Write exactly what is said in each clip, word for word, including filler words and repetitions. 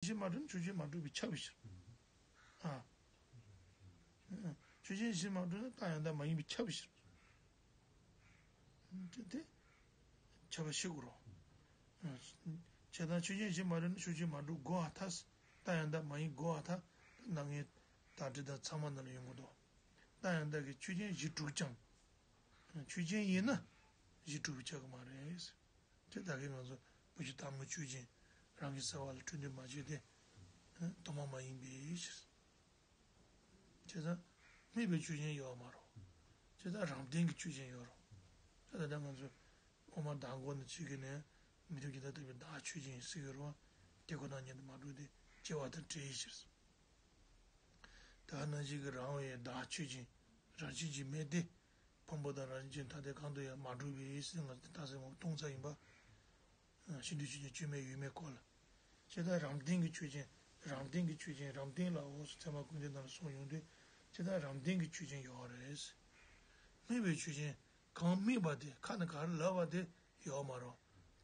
གཞི་མ་གྲུབ་ན་ཆོས་ཅན་མ་གྲུབ་པས་ཁྱབ་པའི་ཕྱིར། ཨ། ཆོས་ཅན་གཞི་མ་གྲུབ་ན་རྟགས་ཡང་དག་མ་ཡིན་པས་ཁྱབ་པའི་ཕྱིར། དེ་དེ་ཁྱབ་པ་ཤེས་དགོས་རེད། བྱས་ཙང་ཆོས་ཅན་གཞི་མ་གྲུབ་ན་ཆོས་ཅན་མ་གྲུབ་གོ་བ་ཐལ། རྟགས་ཡང་དག་མ་ཡིན་གོ་བ་ཐལ། རྣམ་ངེས་དང་དྲི་དང་ཚད་མ་རྣམས་ལ་ཡོང་གི་འདུག་རྟགས་ཡང་དག་གིས་ཆོས་ཅན་གཞི་གྲུབ་ཀྱང་། ཆོས་ཅན་ཡིན་ན་གཞི་གྲུབ་པས་ཁྱབ་ཀྱི་མ་རེད། དེ་ད་གིན་ང་ཚོ་བུ་གཞི་རྟག་དངོས་ཆོས་ཅན། རང་གི་སྲིད་པ་ལ་འཁྲུལ་འདོད་མ་བྱས་ཏེ། དོན་མ་མ་ཡིན་པའི་ཕྱིར། བྱས་ཙང་། དམིགས་པའི་ཆོས་ཅན་ཡོད་མ་རེད། བྱས་ཙང་རང་སྟེང་གི་ཆོས་ཅན་ཡོད་རེད། ད་ལྟ་ང་ཚོ་དབུ་མ་བདག་འགོག་ནས་བྱེད་ཀྱི་ནས་མི་ཐུབ་ཀྱི་ད་ལྟ་བའི་བདག་ཆོས་ཅན་ཟེར་གྱི་རེད་བ། དེ་ཁོ་ན་ཉིད་དུ་མ་གྲུབ་སྟེ་སྐྱེ་བ་དང་བྲལ་བའི་ཕྱིར། དེ་ནང་བཞིན་གྱི་རང་བའི་བདག་ཆོས་ཅན། རང་བཞིན་གྱིས་མེད་དེ། ཕུང་པོ་དང་རང་བཞིན་གྱི་མཐའ་དེ་གང་དུ་ཡང་མ་གྲུབ་པའི་ཕྱིར། ང་ཚོ་དེ་ད་ཟེར་མོ་སྟོང་ཙམ་ཡིན་པ། ཤིན་ཏུ་ཆོས་ཅན་སྐྱོན་མེད་ཡོད་མེད་སྐོར་ལ། བྱས་ཙང་རང་སྟེང་གི་ཆོས་ཅན། རང་སྟེང་གི་ཆོས་ཅན། རང་སྟེང་ལའོ་ཟེར་ཚད་མ་ཀུན་བཏུས་ནང་ལ་གསུངས་ཡོང་དུས། བྱས་ཙང་རང་སྟེང་གི་ཆོས་ཅན་ཡོད་རེད། དམིགས་པའི་ཆོས་ཅན། གང་དམིགས་པ་དེ་ཁ་ནས་ག་རེ་ལབ་པ་དེ་ཡོད་མ་རེད།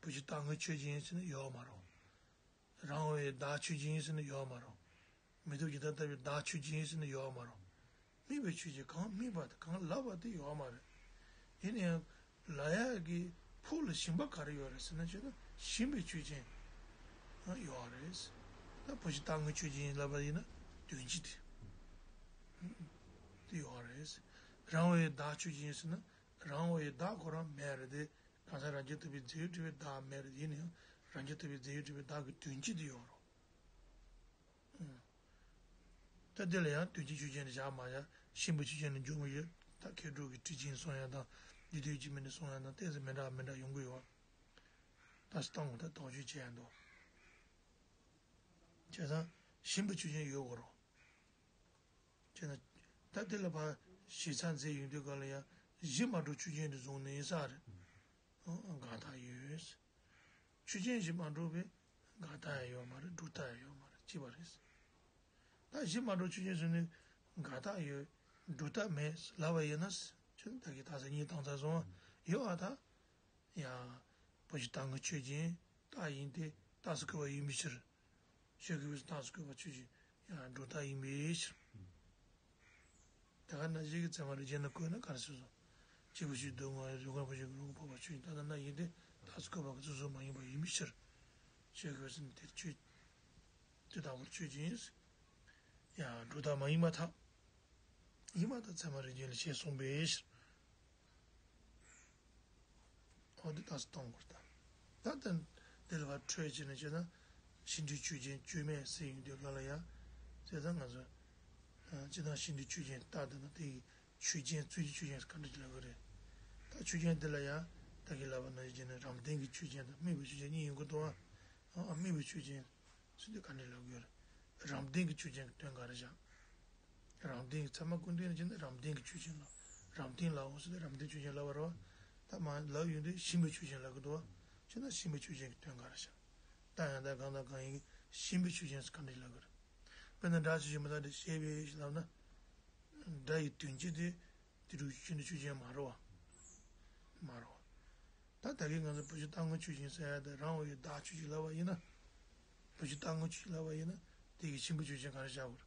བུ་གཞི་རྟག་དངོས་ཆོས་ཅན་ཟེར་ན་ཡོད་མ་རེད། རང་བའི་བདག་ཆོས་ཅན་ཟེར་ན་ཡོད་མ་རེད། མི་ཐུབ་ཀྱི་ད་ལྟ་བའི་བདག་ཆོས་ཅན་ཟེར་ན་ཡོད་མ་རེད། དམིགས་པའི་ཆོས་ཅན། གང་དམིགས་པ་དེ་གང་ལབ་པ་དེ་ཡོད་མ་རེད། ཡིན་ན་ཡང་ལབ་ཡག་གི་ཕུགས་ལ་ཞེན་པ་ག་རེ་ཡོད་རེད་ཟེར་ན། བྱས་ན་ཞེན་པའི་ཆོས་ཅན་ཡོད་རེད། ད་བུ་གཞི་རྟག་དངོས་ཆོས་ཅན་ལབ་པ་ཡིན་ན་དོན་སྤྱི་དེ་དེ་ཡོད་རེད། རང་བའི་བདག་ཆོས་ཅན་ཟེར་ན་རང་བའི་བདག་ཁོ་རང་མེད་རེད་དེ། གང་ཟག་རང་རྐྱ་ཐུབ་པའི་རྫས་ཡོད་གྲུབ་པའི་བདག་མེད་རེད། ཡིན་ན་ཡང་རང་རྐྱ་ཐུབ་པའི་རྫས་ཡོད་གྲུབ་པའི་བདག་གི་དོན་སྤྱི་དེ་ཡོད་རེད། ད་དེ་ལ་ཡང་དོན་སྤྱི་ཆོས་ཅན་དུ་བཞག་མ་བཞག་ཞེན་པའི་ཆོས་ཅན་ནི་འཇོག་མི་ཡོད། ད་མཁས་གྲུབ་ཀྱི་ཁྲིད་ཆེན་གསུང་ཡག་དང་འདི་དུས་ཀྱི་མི་ནི་གསུང་ཡག་དང་ཏོག་ཙམ་མི་འདྲ་མི་འདྲ་ཡོང་གི་ཡོད། ད་སི་སྟོང་ད་དོགས་གཅོད་བྱས་ཡག་འདུག་བྱས་ཙང་ཞེན་པའི་ཆོས་ཅན་ཡོད་དགོས་རེད། བྱས་ན། ད་དེ་ལ་ཕར་ཞེ་ས་མཛད་ཡོང་དུས་ག་ལ་ཡང་གཞི་མ་གྲུབ་ཆོས་ཅན་དུ་བཟུང་ནས་ཡིན་ས་རེད། དགག་རྟགས་ཡོད། ཆོས་ཅན་གཞི་མ་གྲུབ་པའི་དགག་རྟགས་ཡང་ཡོད་མ་རེད། སྒྲུབ་རྟགས་ཡང་ཡོད་མ་རེད། གཅིག་པ་རེད། ད་གཞི་མ་གྲུབ་ཆོས་ཅན་ཟེར་ནས་དགག་རྟགས་ཡོད། སྒྲུབ་རྟགས་མེད་ལབ་པ་ཡིན་ན། ཆོས་ད་གི་ད་ས་གཉིས་བཏང་ཚར་སོང་བ་ཡོད་ཨ་ད། ཡང་། བུ་གཞི་རྟག་དངོས་ཆོས་ཅན་རྟགས་ཡིན་ཏེ་རྟགས་སུ་བཀོད་པ་ཡིན་པའི་ཕྱིར། ཆོས་ཀྱི་དབུས་སུ་རྟགས་སུ་བཀོད་པ་ཆོས་ཅན་ཡང་སྒྲུབ་རྟགས་ཡིན་པའི་ཕྱིར། དེ་ག་ནང་བཞིན་གྱི་ཚད་མ་རིགས་ཅན་ལ་བཀོད་ན་ག་རེ་ཟེར་སོང་། སྐྱེས་བུ་གཞི་སྡུག་བསྔལ་རིགས་ཀུན་བུ་གཞི་རིགས་ཀུན་འཕགས་པ་ཆོས་ཅན་ད་ལྟ་ན་ཡིན་ཏེ་རྟགས་སུ་བཀོད་པ་གི་ཚུལ་སོགས་མ་ཡིན་པ་ཡིན་པའི་ཕྱིར། ཆོས་ཀྱི་དབུས་སུ་ནི་དེར་ཆོས། དེ་ལྟ་བུར་ཆོས་ཅན། ཡང་སྒྲུབ་རྟགས་མ་ཡིན་པར་ཐལ། ཡིན་པར་ཐལ་ཚད་མ་རིགས་ཅན་ལ་ཞེས་གསུངས་པའི་ཕྱིར། འོ་དེ་རྟགས་སུ་གཏོང་དགོས་ད། ད་ལྟ་འདི་ལ་ཕར་འཕྲོས་བྱས་ནས་བྱས་ན། ཤིན་ཏུ་ཆོས་ཅན་སྐྱོན་མེད་ཟེར་ཡོང་དུས་ལ་ལ་ཡང་། བྱས་ཙང་ང་ཚོ། སྤྱིར་བཏང་ཤིན་ཏུ་ཆོས་ཅན་རྟགས་འདི་ན་དེ་ཡི་ཆོས་ཅན་རྩོད་གཞི་ཆོས་ཅན་ག་འདྲ་ཅིག་ལབ་དགོས་རེད། ད་ཆོས་ཅན་འདི་ལ་ཡང་ད་གིན་ལབ་པ་ནང་བཞིན་བྱས་ནས་རང་སྟེང་གི་ཆོས་ཅན་དང་དམིགས་པའི་ཆོས་ཅན་གཉིས་ཡོང་གི་འདུག་ཨ། དམིགས་པའི་ཆོས་ཅན་ཟེར་དུས་ག་འདྲ་ལབ་དགོས་རེད། རང་སྟེང་གི་ཆོས་ཅན་གྱི་དོན་ག་རེ་བཞག་རང་སྟེང་གི་ཚད་མ་ཀུན་བཏུས་ནས་བྱས་ན་རང་སྟེང་གི་ཆོས་ཅན་ལ། རང་སྟེང་ལའོ་ཟེར་ཏེ་རང་སྟེང་ཆོས་ཅན་ལབ་པ་རེད་བ། ད་མ་ལབ་ཡོང་དུས་ཞེན་པའི་ཆོས་ཅན་ལབ་ཀྱི་འདུག་བ། བྱས་ན་ཞེན་པའི་ཆོས་ཅན་གྱི་དོན་ག་རེ་བཞག་རྟགས་ཡང་དག་གང་དང་གང་ཡིན་གྱི་ཞེན་པའི་ཆོས་ཅན་ཟེར་ག་འདྲ་ལབ་ཀྱི་རེད། དཔེར་ན་སྒྲ་ཆོས་ཅན་མི་རྟག་སྟེ་ཞེས་པའི་ཞེས་ལབ་ན། སྒྲ་ཡི་དོན་སྤྱི་དེ། དེ་རུ་ཤིན་ཏུ་ཆོས་ཅན་མ་རེད་བ། མ་རེད་བ། ད་ད་གིན་ང་ཚོ་བུ་གཞི་རྟག་དངོས་ཆོས་ཅན་ཟེར་ཡག་དེ་རང་བའི་བདག་ཆོས་ཅན་ལབ་པ་ཡིན་ན། བུ་གཞི་རྟག་དངོས་ཆོས་ཅན་ལབ་པ་ཡིན་ན་དེ་གི་ཞེན་པའི་ཆོས་ཅན་ག་རེ་བཞག་དགོས་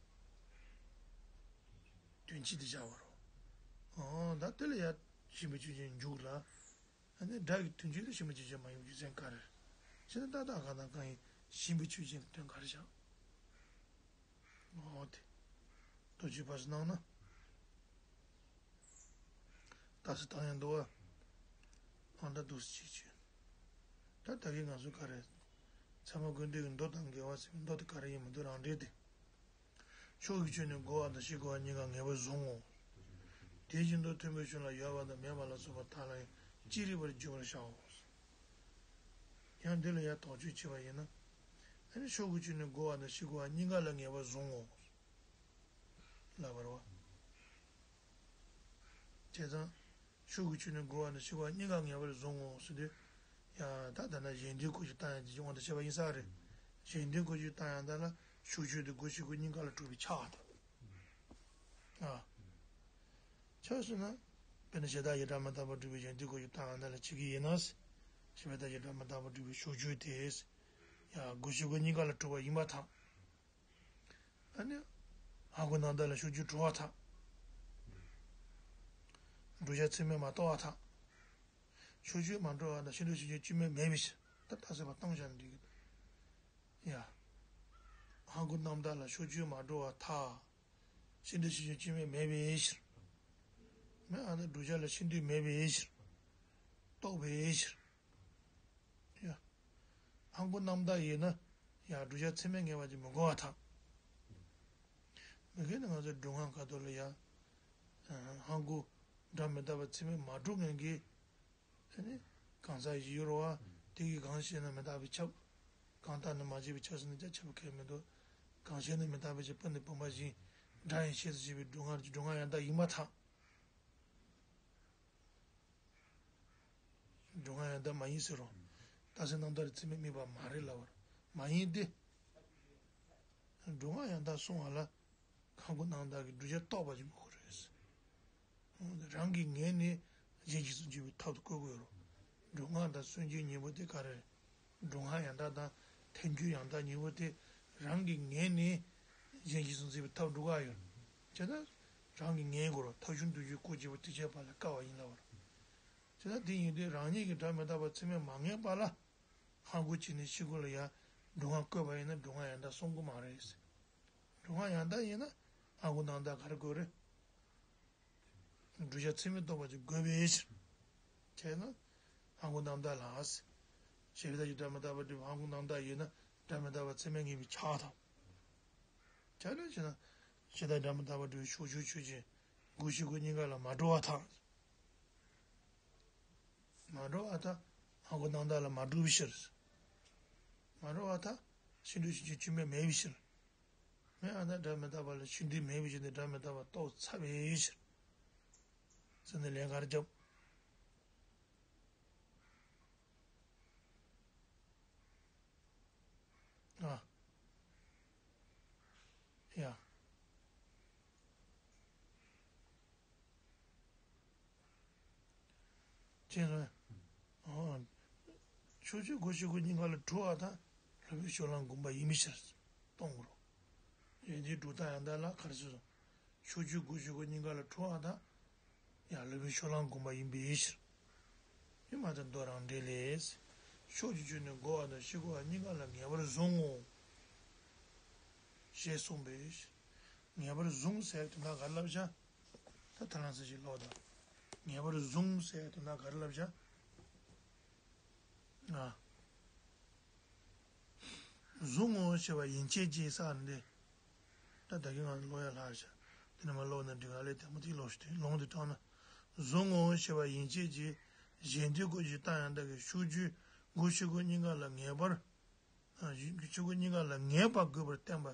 རེད། དོན་སྤྱི་དེ་བཞག་པ་རེད། ཨོ་ད་དེ་ལ་ཡང་ཞེན་པའི་ཆོས་ཅན་འཇུག་ལ། ཨ་ནི་སྒྲ་གི་དོན་སྤྱི་ལ་ཞེན་པའི་ཆོས་ཅན་མ་ཡིན་པའི་རྒྱུ་མཚན་ག་རེ་རེད། བྱས་ན་ད་ལྟ་གང་དང་གང་ཡིན་ཞེན་པའི་ཆོས་ཅན་གྱི་དོན་ག་རེ་བཞག་འོ་དེ། རྡོ་རྗེ་བར་སུ་སྣང་ན། རྟགས་སུ་བཏང་ཡང་འདུག་བ། ཨང་འདྲ་འདུག་སེ་གཅིག་བྱས། ད་ད་གིན་ང་ཚོ་ག་རེ། ཚད་མ་ཀུན་བཏུས་ཀྱི་མདོ་དང་འགལ་བ་ཟེར་བའི་མདོ་དེ་ག་རེ་ཡིན་མི་འདུག་རང་འགྲེལ་དེ། ཕྱོགས་ཀྱི་ཆོས་ནི་རྒོལ་བ་དང་ཕྱིར་རྒོལ་བ་གཉིས་ཀ་ངེས་པར་བཟུང་ངོ་། དེ་བཞིན་དུ་མཐུན་པའི་ཕྱོགས་ལ་ཡོད་པ་དང་མེད་པ་ལ་སོགས་པ་དག་ལ་ཡང་ཅི་རིགས་པར་བརྗོད་པར་བྱའོ། ཡང་འདི་ལ་ཡང་དོགས་གཅོད་བྱས་པ་ཡིན་ན། ཨ་ནི་ཕྱོགས་ཀྱི་ཆོས་ནི་རྒོལ་བ་དང་ཕྱིར་རྒོལ་བ་གཉིས་ཀ་ལ་ངེས་པར་བཟུང་ངོ་། ལབ་པ་རེད་བ། བྱས་ཙང་། ཕྱོགས་ཀྱི་ཆོས་ནི་རྒོལ་བ་དང་ཕྱིར་རྒོལ་བ་གཉིས་ཀ་ངེས་པར་བཟུང་ངོ་ཟེར་དུས། ཡང་ད་ད་ན་གཞན་དོན་གོ་རྒྱུ་བཏང་ཡང་དེ་ཀྱི་དབང་དུ་བྱས་པ་ཡིན་ས་རེད། གཞན་དོན་གོ་རྒྱུ་བཏང་ཡང་ད་ལ་ཕྱོགས་ཆོས་དེ་རྒོལ་ཕྱིར་རྒོལ་གཉིས་ཀ་ལ་གྲུབ་པས་ཁྱབ་པ་དང་། ཨ། ཆོས་ཟེར་ན། དཔེར་ན་གཞན་དག་གི་སྒྲ་མི་རྟག་པར་སྒྲུབ་པའི་གཞན་དོན་གོ་རྒྱུ་བཏང་ཡང་ད་ལ་ཕྱིར་གི་ཡིན་ན། གཞན་དག་གི་སྒྲ་མི་རྟག་པར་སྒྲུབ་པའི་ཕྱོགས་ཆོས་དེ། ཡང་རྒོལ་ཕྱིར་རྒོལ་གཉིས་ཀ་ལ་གྲུབ་པ་ཡིན་པར་ཐལ། ཨ་ནི། ཧང་གུ་ནང་ད་ལ་ཕྱོགས་ཆོས་གྲུབ་པར་ཐལ། བསྒྲུབ་བྱ་ཚད་མས་མ་རྟོགས་པར་ཐལ། ཕྱོགས་ཆོས་མ་གྲུབ་པར་ཐལ། ཤིན་ཏུ་ཕྱིན་ཅི་ལོག་སྐྱོན་མེད་མེད་པའི་ཕྱིར། ད་རྟགས་གསལ་བ་བཏང་བཞག་ན་འགྲིག་གི། ཡ། ཧང་གུ་རྣམ་དག་ལ་ཕྱོགས་ཆོས་མ་གྲུབ་པར་ཐལ། ཤིན་ཏུ་ཕྱིན་ཅི་ལོག་སྐྱོན་མེད་མེད་པའི་ཕྱིར། མེད་ཨ་ནི་བསྒྲུབ་བྱ་ལ་ཤིན་ཏུ་མེད་པའི་ཕྱིར། རྟོགས་པའི་ཕྱིར། ཡ། ཧང་གུ་རྣམ་དག་ཡིན་ན། ཡ་བསྒྲུབ་བྱ་ཚད་མས་ངེས་པ་ཅིག་མི་དགོས་པར་ཐལ། མི་དགོས་ན་ང་ཚོ་སྒྲུབ་ངག་ག་དོ་ལ་ཡ། ཧང་གུ་སྒྲ་མི་རྟག་པ་ཚད་མས་མ་གྲུབ་མཁན་གྱི། དེ་ནི་གང་ཟག་ཡིན་རུང་བ། དེ་གིས་གང་བྱས་ན་མི་རྟག་པས་ཁྱབ། གང་རྟག་ན་མ་བྱས་པས་ཁྱབ་ཟེར་ན་ཅང་ཁྱབ་ཁེལ་མི་འདུག་གང་བྱས་ན་མི་རྟག་པས་ཁྱབ་པ་ནི་བུམ་པ་བཞིན། སྒྲ་ཡང་ཤེས་སུ་བྱེད་པའི་སྒྲུབ་ངག་གི་སྒྲུབ་ངག་ཡང་དག་ཡིན་པར་ཐལ། སྒྲུབ་ངག་ཡང་དག་མ་ཡིན་ཟེར་རོ། རྟགས་གསལ་རྣམ་དག་ལ་ཚད་མས་དམིགས་པ་མ་རེད་ལབ་པར། མ་ཡིན་ཏེ། སྒྲུབ་ངག་ཡང་དག་གསུང་བ་ལ། ཧང་གུ་རྣམ་དག་གིས་བསྒྲུབ་བྱ་རྟོགས་པ་ཅིག་དགོས་རེད། རང་གི་ངོས་ནས་གཞན་གྱིས་སུན་འབྱིན་པའི་ཐབས་སུ་བཀོད་དགོས་རོ། སྒྲུབ་ངག་དང་སུན་འབྱིན་གཉིས་པོ་དེ་ག་རེ་རེད། སྒྲུབ་ངག་ཡང་དག་དང་ཐལ་འགྱུར་ཡང་དག་གཉིས་པོ་དེ་རང་གི་ངོས་ནས་གཞན་གྱིས་སུན་འབྱིན་པའི་ཐབས་སྒྲུབ་ག་ཡོད། བྱས་ཙང་རང་གི་ངོས་དགོས་རོ། ཐབས་བྱུང་དུས་ཀྱི་སྐུ་གཅིག་པུ་དེ་ཆོས་པ་ལ་དཀའ་བ་ཡིན་ལབ་པར། བྱས་ཙང་དེ་ཡིན་དུས་རང་ཉིད་ཀྱི་སྒྲ་མི་རྟག་པ་ཚད་མས་མ་ངེས་པ་ལ། ཧང་གུ་བྱས་ནས་ཕྱི་གུ་ལ་ཡ། སྒྲུབ་ངག་བཀོད་པ་ཡིན་ན་སྒྲུབ་ངག་ཡང་དག་གསུང་གི་མ་རེད། སྒྲུབ་ངག་ཡང་དག་ཡིན་ན་ཧང་གུ་རྣམ་དག་ག་རེ་དགོས་རེད། བསྒྲུབ་བྱ་ཚད་མས་རྟོགས་པ་ཅིག་དགོས་པའི་ཕྱིར། བྱས་ན། ཧང་གུ་རྣམ་དག་ལ། ཞེ་དྲག་གི་སྒྲ་མི་རྟག་པ་སྒྲུབ་ཧང་གུ་རྣམ་དག་ཡིན་ན་སྒྲ་མི་རྟག་པ་ཚད་མས་ངེས་པས་ཁྱབ་པར་ཐལ། བྱས་ན་བྱས་ན། ཞེ་དྲག་སྒྲ་མི་རྟག་པ་སྒྲུབ་ཕྱོགས་ཆོས་ཆོས་ཅན། དགོས་ཤེས་དགོས་གཉིས་ཀ་ལ་མ་གྲུབ་པར་ཐལ། མ་གྲུབ་པར་ཐལ། ཧང་གུ་རྣམ་དག་ལ་མ་གྲུབ་པའི་ཕྱིར། མ་གྲུབ་པར་ཐལ། ཤིན་ཏུ་ཕྱིན་ཅི་ལོག་སྐྱོན་མེད་མེད་པའི་ཕྱིར། མེད་ཨ་ནི་སྒྲ་མི་རྟག་པ་ལ་ཤིན་ཏུ་མེད་པའི་ཕྱིར་ཏེ་སྒྲ་མི་རྟག་པ་རྟོགས་ཚར་བའི་ཕྱིར། ཟེར་ནས་ལན་ག་རེ་བརྒྱབ། ཨ། ཡ། ཅེས་སོ། ཕྱོགས་ཆོས་དགོས་ཤེས་དགོས་གཉིས་ཀ་ལ་གྲུབ་པར་ཐལ། སློབ་དཔོན་ཕྱོགས་གླང་དགོངས་པ་ཡིན་པའི་ཕྱིར། གཏོང་དགོས་རོ། ཡོན་ཏན་སྒྲུབ་རྟགས་ཡང་དག་ལ་ག་རེ་ཟེར་སོང་། ཕྱོགས་ཆོས་དགོས་ཤེས་དགོས་གཉིས་ཀ་ལ་གྲུབ་པར་ཐལ། ཡང་སློབ་དཔོན་ཕྱོགས་གླང་དགོངས་པ་ཡིན་པའི་ཕྱིར། ཡོད་མ་ཐལ་མདོ་རང་འགྲེལ་ལས། ཕྱོགས་ཀྱི་ཆོས་ནི་རྒོལ་བ་དང་ཕྱི་རྒོལ་བ་གཉིས་ཀ་ལ་ངེས་པར་བཟུང་ངོ་། ཞེས་གསུངས་པས། ངེས་པར་བཟུང་ཟེར་དོན་དག་ག་རེ་ལབ་བྱ། ད་ཐ་ལང་ས་ཞིག་ཀློག་དང་། ངེས་པར་བཟུང་ཟེར་དོན་དག་ག་རེ་ལབ་བྱ། ཨ། བཟུང་ངོ་ཞེས་པ་ཡན་ཆད་ཀྱིས་ཟེར་ནི་འདི། ད་ད་གིན་ང་ཀློག་ཡ་ལྷག་བྱ། དེ་ནས་མ་ཀློག་ན་འགྲིག་ག་ལས་དལ་མོ་དེ་ཀློག་ཞུ་དེ་ལུང་དེ་དྲངས་ན། བཟུང་ངོ་ཞེས་པ་ཡན་ཆད་ཀྱིས་གཞན་དོན་སྐོར་གྱི་རྟགས་ཡང་དག་གི་ཕྱོགས་ཆོས་དགོས་ཤེས་དགོས་གཉིས་ཀ་ལ་ངེས་པར། ཨ། ཕྱོགས་དགོས་གཉིས་ཀ་ལ་ངེས་པ་དགོས་པར་བསྟན་པ་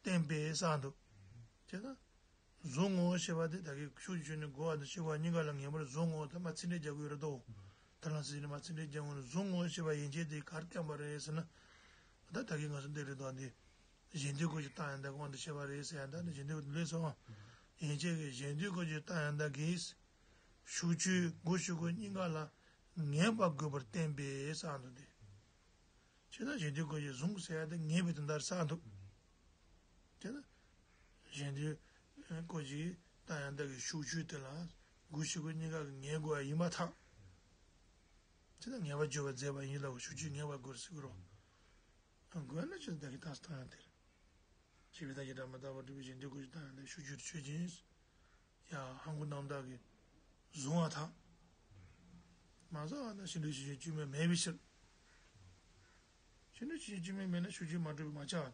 བསྟན་པས་ཟེར་འདུག་བྱས་ཙང་། བཟུང་ངོ་ཞེས་པ་དེ་ད་གིན་ཕྱོགས་ཀྱི་ཆོས་ནི་རྒོལ་བ་དང་ཕྱི་རྒོལ་བ་གཉིས་ཀ་ལ་ངེས་པར་བཟུང་ངོ་ད་མ་ཚིག་འགྲེལ་རྒྱག་དགོས་རེད་དོ། ད་ལ་ཚིག་ནི་མ་ཚིག་འགྲེལ་རྒྱག་དགོས་ནི་བཟུང་ངོ་ཞེས་པ་ཡན་ཆད་དེ་གར་བསྟན་པ་རེད་ཟེར་ན། ད་ད་གིན་ང་ཚོ་འདི་རེད་དོ་འདི། གཞན་དོན་སྐོར་གྱི་རྟགས་ཡང་དག་གི་དབང་དུ་བྱས་པ་རེད་ཟེར་ཡང་དག་ནི་གཞན་དོན་སྐོར་ལས་སོ། ཡན་ཆད་ཀྱི་གཞན་དོན་སྐོར་གྱི་རྟགས་ཡང་དག་གིས། ཕྱོགས་ཆོས་དགོས་ཤེས་དགོས་གཉིས་ཀ་ལ་ངེས་པ་དགོས་པར་བསྟན་པས་ཟེར་འདུག་སྟེ། བྱས་ན་གཞན་དོན་སྐོར་གྱི་བཟུང་ཟེར་ཡ་དེ་ངེས་པའི་དོན་དག་ཟེར་འདུག་བྱས་ན་གཞན་དོན་སྐོར་གྱི་རྟགས་ཡང་དག་གི་ཕྱོགས་ཆོས་དེ་ལ་དགོས་ཤེས་དགོས་གཉིས་ཀ་གི་ངེས་དགོས་པ་ཡིན་པར་ཐལ། བྱས་ན་ངེས་པ་བརྗོད་པར་མཛད་པ་ཡིན་ལ་ཕྱོགས་ཆོས་ངེས་པ་དགོས་ཟེར་གི་རོ། དགོས་ན་ཅི་ད་གི་རྟགས་སུ་བཏང་ཡང་དེར། ཞེས་པའི་རྟགས་ཀྱི་སྒྲ་མི་རྟག་པ་སྒྲུབ་པའི་གཞན་དོན་སྐོར་གྱི་རྟགས་ཡང་དག་ཕྱོགས་ཆོས་ཆོས་ཅན། ཡང་ཧང་གུ་རྣམ་དག་གིས་བཟུང་བར་ཐལ། མ་བཟུང་བ་ན་ཤིན་ཏུ་ཕྱིན་ཅི་ལོག་སྐྱོན་མེད་མེད་པའི་ཕྱིར། ཤིན་ཏུ་ཕྱིན་ཅི་ལོག་སྐྱོན་མེད་མེད་ན་ཕྱོགས་ཆོས་མ་གྲུབ་པས་མ་ཁྱབ།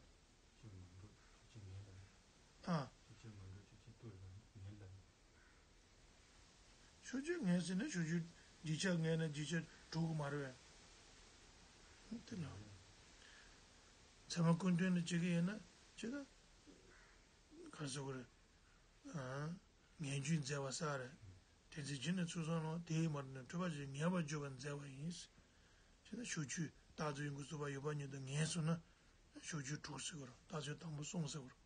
ཕྱོགས་ཆོས་མ་གྲུབ་ཕྱོགས་ཆོས་ངེས་ལ། ཨ། ཕྱོགས་ཆོས་མ་གྲུབ་ཕྱོགས་ཆོས་རྟོགས་ལ་ངེས་ལ། ཕྱོགས་ཆོས་ངེས་ཟེར་ན་ཕྱོགས་ཆོས་རྗེས་ཁྱབ་ངེས་ན་རྗེས་ཁྱབ་གྲུབ་ཀྱི་མ་རེད་པས། དེ་ལ། ཚད་མ་ཀུན་བཏུས་ནས་བྱེད་ཀྱི་ཡིན་ན་ཅི་ལ། ག་རེ་ཟེར་དགོས་རེད། ཨ། ངེས་བརྗོད་མཛད་པ་ཟེར་རེད། དེ་ཚེ་རྗེས་ནས་ཚུལ་གསུམ་ལ་དེའི་མ་གྲུབ་ན་འཁྲུལ་པ་ཞིག་ངེས་པར་བརྗོད་པར་མཛད་པ་ཡིན། ཅི་ལ་ཕྱོགས་ཆོས་རྟགས་ཚུལ་ཡིན་དགོས་གསུངས་པ་ཡོད་པ་ཉིད་དུ་ངེས་སོང་ན་ཕྱོགས་ཆོས་གྲུབ་ཟེར་དགོས་རེད། རྟགས་ཚུལ་དང་པོ་གསུངས་ཟེར་དགོས་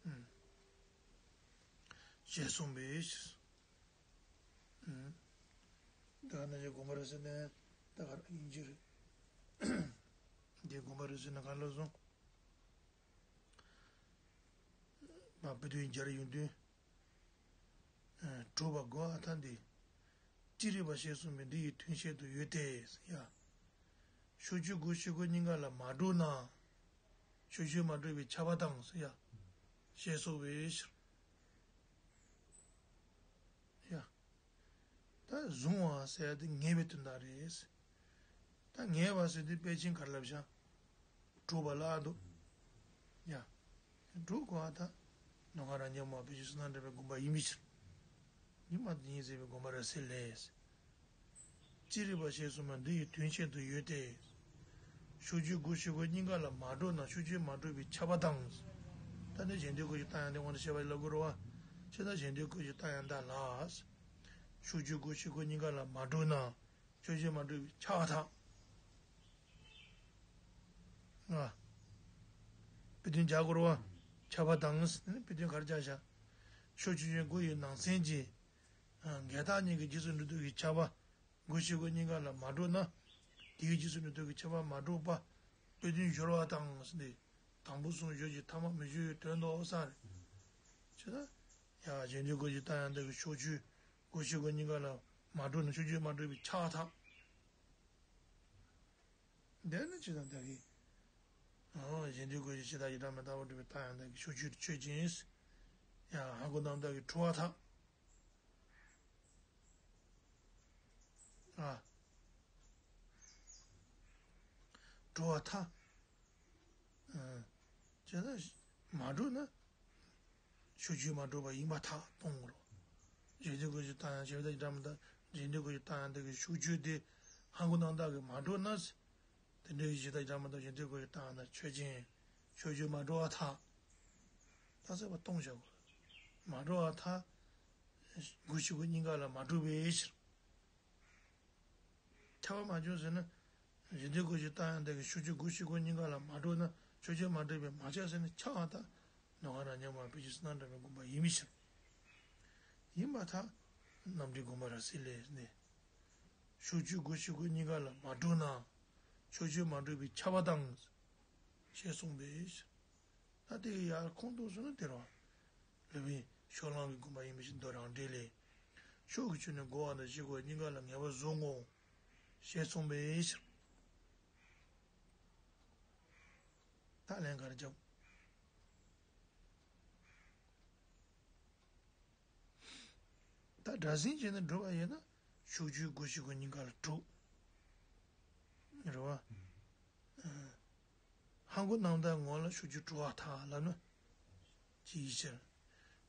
རེད། ཞེས་གསུངས་པའི་ཕྱིར། ད་ག་ནང་བཞིན་དགོངས་པ་རེད་ཟེར་ན་ད་ག་རང་ཡིན་གྱི་རེད། འདི་དགོངས་པ་རེད་ཟེར་ན་ག་ལ་སོང་། ཨ་བུ་དོན་སྦྱར་ཡོང་དུས། གྲུབ་པ་དགོས་ཨ་ཐ་འདི། ཅི་རིགས་པ་ཞེས་གསུངས་པས་འདི་ཡི་དོན་བཤད་དུ་ཡོད་དེ། ཡ། ཕྱོགས་ཆོས་དགུ་ཕྱོགས་སྒོ་གཉིས་ཀ་ལ་མ་གྲུབ་ན། ཕྱོགས་ཆོས་མ་གྲུབ་པའི་ཁྱབ་པ་དང་། ཡ། ཞེས་གསུངས་པའི་ཕྱིར། ཡ། ད་གཟུང་བ་ཟེར་ཡ་དེ་ངེས་པའི་དོན་དག་རེད། ད་ངེས་པ་ཟེར་དུས་དཔེ་ཅན་ག་རེ་ལབ་བྱ། གྲུབ་པ་ལ་འདུག་ཡ། གྲུབ་དགོས་པ་ད། ནོ་ག་ར་ཉམས་མ་བེ་ཅི་སུ་ན་འདྲ་བའི་དགོངས་པ་ཡིན་མི་ཕྱིར། ཉི་མ་དེ་ཉིད་ཟེར་བའི་དགོངས་པ་ར་སེ་ལས། ཅི་རིགས་པ་ཞེས་གསུངས་པ་འདི་ཡི་དོན་བཤད་དུ་ཡོད་དེ། ཕྱོགས་ཆོས་དགུ་ཕྱོགས་སྒོ་གཉིས་ཀ་ལ་མ་གྲུབ་ན་ཕྱོགས་ཆོས་མ་གྲུབ་པའི་ཁྱབ་པ་དང་། ད་ནི་གཞན་དོན་དགུ་ཞེས་བཏགས་ཡང་དེ་དབང་དུ་བྱས་པ་ལ་གོ་རུ་བ། ཆོས་དང་གཞན་དོན་དགུ་ཞེས་བཏགས་ཡང་དག་ལ། ཕྱོགས་ཆོས་དགུ་ཕྱོགས་སྒོ་གཉིས་ཀ་ལ་མ་གྲུབ་ན། ཕྱོགས་ཆོས་མ་གྲུབ་པའི་ཁྱབ་པ་དང་། ང་། དཔེ་དོན་རྒྱག་དགོས་རེད་བ། ཁྱབ་པ་དང་ཟེར་ནས་དཔེ་དོན་ག་རེ་རྒྱག་བྱ། ཕྱོགས་ཆོས་ཅན་དགུ་ཡི་ནང་ཚན་གྱི། འགལ་རྟགས་གཉིས་ཀྱི་རྗེས་སུ་འགྲོ་ལྡོག་གི་ཁྱབ་པ། དགུ་ཕྱོགས་སྒོ་གཉིས་ཀ་ལ་མ་གྲུབ་ན། དེའི་རྗེས་སུ་འགྲོ་ལྡོག་གི་ཁྱབ་པ་མ་གྲུབ་པ། དཔེ་དོན་སྦྱོར་བ་དང་ཟེར་ནས། དང་པོ་གསུམ་སྦྱོར་གྱི་ཐ་མ་མི་སྦྱོར་བའི་དོན་དུ་ས་རེད། ཅེ་ན། ཡ་གཞན་དོན་དགུ་ཞེས་བཏགས་ཡང་དག་གི་ཕྱོགས་ཆོས་དགུ་ཕྱོགས་སྒོ་གཉིས་ཀ་ལ་མ་གྲུབ་ན་ཕྱོགས་ཆོས་མ་གྲུབ་པའི་ཁྱབ་པ་དང་། འདི་ནི་ཅི་དང་འདོད་ཀྱི། ཨོ་གཞན་དོན་དགུ་ཞེས་ཇི་ལྟར་ཡི་སྒྲ་མི་རྟག་པར་སྒྲུབ་པའི་རྟགས་ཡང་དག་གི་ཕྱོགས་ཆོས་ཆོས་ཅན། ཡང་ཧ་གོ་རྣམ་དག་གི་གྲུབ་པ་ཐ། ཨ། གྲུབ་པ་ཐ། ཨ། ཅེ་ན། མ་གྲུབ་ན། ཕྱོགས་ཆོས་མ་གྲུབ་པ་ཡིན་པར་ཐལ་གཏོང་ངོ་། གཞན་དོན་དགུ་ཞེས་བཏགས་ཡང་ཞེས་པ་དང་སྒྲ་མི་རྟག་གཞན་དོན་དགུ་ཞེས་བཏགས་ཡང་དག་གི་ཕྱོགས་ཆོས་དེ་ཧ་གོ་རྣམ་དག་གིས་མ་གྲུབ་ན། དེ་འདྲའི་གཞི་དང་སྒྲ་མི་རྟག་གཞན་དོན་དགུ་ཞེས་བཏགས་ཡང་དག་ཆོས་ཅན། ཕྱོགས་ཆོས་མ་གྲུབ་པར་ཐལ། ད་ཟེར་བ་གཏོང་བྱ་དགོས། མ་གྲུབ་པར་ཐལ། དགུ་ཕྱོགས་སྒོ་གཉིས་ཀ་ལ་མ་གྲུབ་པའི་ཕྱིར། ཁྱབ་པ་མ་བྱུང་ཟེར་ན། གཞན་དོན་དགུ་ཞེས་བཏགས་ཡང་དག་གི་ཕྱོགས་ཆོས་དགུ་ཕྱོགས་སྒོ་གཉིས་ཀ་ལ་མ་གྲུབ་ན་ཕྱོགས་ཆོས་མ་གྲུབ་པས་མ་ཁྱབ་ཟེར་ན་ཁྱབ་པ་དང་། ནོ་ག་ར་ཉམས་མ་བེ་ཅི་སུ་ན་འདྲ་བའི་དགོངས་པ་ཡིན་མི་ཕྱིར། ཡིན་པར་ཐལ། རྣམ་འགྲེལ་དགོངས་པ་ར་སེ་ལས་ནས། ཕྱོགས་ཆོས་དགུ་ཕྱོགས་སྒོ་གཉིས་ཀ་ལ་མ་གྲུབ་ན། ཕྱོགས་ཆོས་མ་གྲུབ་པའི་ཁྱབ་པ་དང་། ཞེས་གསུངས་པས། ད་དེ་ཡར་ཁོང་དུ་སོང་ན་དེ་རེད་བ། ལུས་པའི་ཕྱོགས་གླང་གི་དགོངས་པ་ཡིན་པའི་ཕྱིར་མདོ་རང་འགྲེལ་ལས། ཕྱོགས་ཀྱི་ཆོས་ནི་རྒོལ་བ་དང་བཞི་རྒོལ་བ་གཉིས་ཀ་ལ་ངེས་པར་བཟུང་ངོ་། ཞེས་གསུངས་པའི་ཕྱིར། ད་ལན་ག་རེ་བརྒྱབ། ད་སྒྲ་ཟིན་བྱས་ནས་སྒྲུབ་པ་ཡིན་ན་ཕྱོགས་ཆོས་དགུ་ཕྱོགས་སྒོ་གཉིས་ཀ་ལ་གྲུབ། རེད་བ། ཧ་གོ་རྣམ་དག་ངོ་ལ་ཕྱོགས་ཆོས་གྲུབ་པར་ཐལ་ལབ་ན། ཅིའི་ཕྱིར།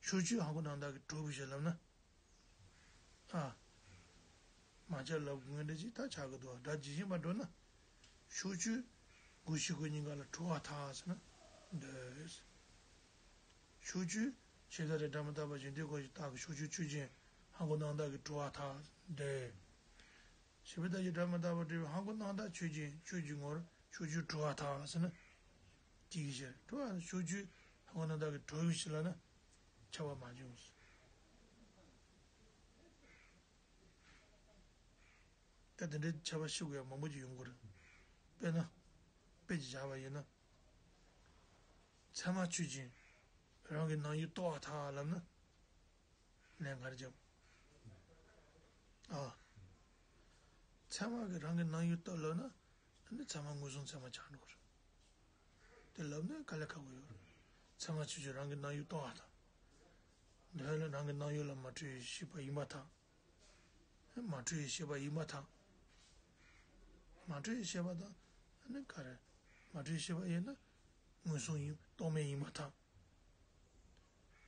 ཕྱོགས་ཆོས་ཧ་གོ་རྣམ་དག་གིས་གྲུབ་པའི་ཕྱིར་ལབ་ན། ཨ། མ་ཁྱབ་ལབ་དགོས་འདྲ་ཅིག་ད་ཆགས་ཀྱི་འདུག་སྒྲ་ཇི་བཞིན་པར་སྒྲུབ་ན། ཕྱོགས་ཆོས་དགུ་ཕྱོགས་སྒོ་གཉིས་ཀ་ལ་གྲུབ་པར་ཐལ་ཟེར་ན། འདོད། ཕྱོགས་ཆོས་ཆོས་མཐའ་རེ་སྒྲ་མི་རྟག་པ་གཞན་དོན་དགུ་ཞེས་བཏགས་ཀྱི་ཕྱོགས་ཆོས་ཆོས་ཅན་ཧ་གོ་རྣམ་དག་གིས་གྲུབ་པར་ཐལ་འདོད། ཞེས་པའི་ཐ་ཆད་སྒྲ་མི་རྟག་པར་སྒྲུབ་པའི་ཧ་གོ་རྣམ་དག་ཆོས་ཅན་ཆོས་ཀྱི་ངོར་ཕྱོགས་ཆོས་གྲུབ་པར་ཐལ་ཟེར་ན། ཅིའི་ཕྱིར་གྲུབ་པ་ཕྱོགས་ཆོས་ཧ་གོ་རྣམ་དག་གིས་གྲུབ་པའི་ཕྱིར་ལབ་ན། ཁྱབ་པ་མ་བྱུང་། ད་དེ་འདྲའི་ཁྱབ་པ་ཤེས་དགོས་ཡ་མང་པོ་ཅིག་ཡོང་གི་རེད། དཔེར་ན། དཔེ་ཅིག་བཞག་པ་ཡིན་ན། ཚད་མ་ཆོས་ཅན། རང་གི་སྣང་ཡུལ་རྟོགས་པར་ཐལ་ལབ་ན། ལན་ག་རེ་བརྒྱབ། ཨ། ཚད་མ་གིས་རང་གི་སྣང་ཡུལ་རྟོགས་ལབ་ན། ཨ་ནི་ཚད་མ་མངོན་སུམ་ཚད་མ་ཆགས་འགྲོ་གི་རེད། དེ་ལབ་ན་དཀའ་ལས་ཁག་པོ་ཡོད་རེད། ཚད་མ་ཆོས་ཅན་རང་གི་སྣང་ཡུལ་རྟོགས་པར་ཐལ། འདོད་ལ་རང་གི་སྣང་ཡུལ་ལ་མ་འཁྲུལ་བའི་ཤེས་པ་ཡིན་པར་ཐལ། མ་འཁྲུལ་བའི་ཤེས་པ་ཡིན་པར་ཐལ། མ་འཁྲུལ་བའི་ཤེས་པ་དང་། ཨ་ནི་ག་རེ། མ་འཁྲུལ་བའི་ཤེས་པ་ཡིན་ན། མངོན་སུམ་ཡིན་རྟོག་མེད་ཡིན་པར་ཐལ།